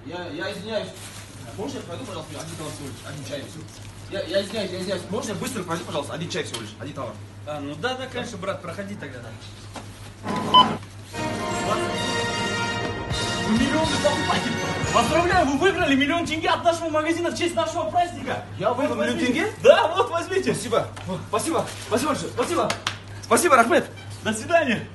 Я извиняюсь. Можно я пройду, пожалуйста, один товар всего лишь, один чай всего. Я извиняюсь, я извиняюсь. Можно я быстро пройду, пожалуйста, один чай всего лишь, один товар. А, ну да, да, конечно, брат, проходи тогда. Вы миллионный покупатель! Поздравляю, вы выиграли миллион тенге от нашего магазина в честь нашего праздника! Я выиграл Вот, миллион возьмите. тенге? Да, вот возьмите! Спасибо. Спасибо. Спасибо большое. Спасибо. Спасибо, Рахмет. До свидания!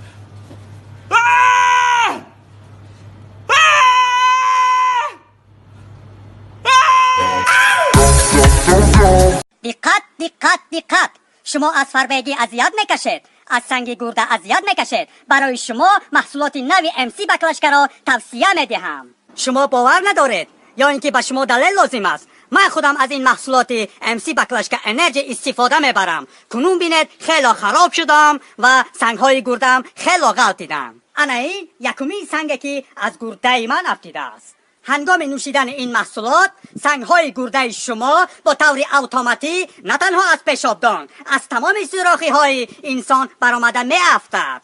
Диққат, диққат, диққат! Шумо аз фарбегӣ азият мекашед, аз санги гурда азият мекашед. Барои шумо маҳсулоти нави МС Баклашкаро тавсия медиҳам. Шумо бовар надоред ё ин ки ба шумо далел лозим аст? Ман худам аз ин маҳсулоти МС Баклашка Энерҷи истифода мебарам. Кунун бинед, хело хароб шудам ва сангҳои гурдам хело ғалтиданд. Ана ин якумин санге, ки аз гурдаи ман афтидааст. Ҳангоми нӯшидани ин маҳсулот сангҳои гурдаи шумо бо таври автоматӣ на танҳо аз пешобдон, аз тамоми сӯрохиҳои инсон баромада меафтад.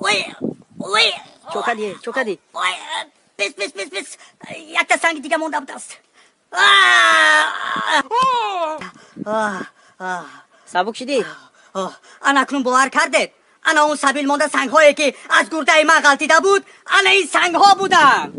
Ой, ой! Чо кардӣ, чо кардӣ? Ой, бис, бис, бис, бис, якта санги дига монда будааст. Сабук шидӣ? Ана акнун бовар кардед. Ана он сабил монда сангҳое, ки аз гурдаи ман ғалтида буд, ана ин сангҳо буданд.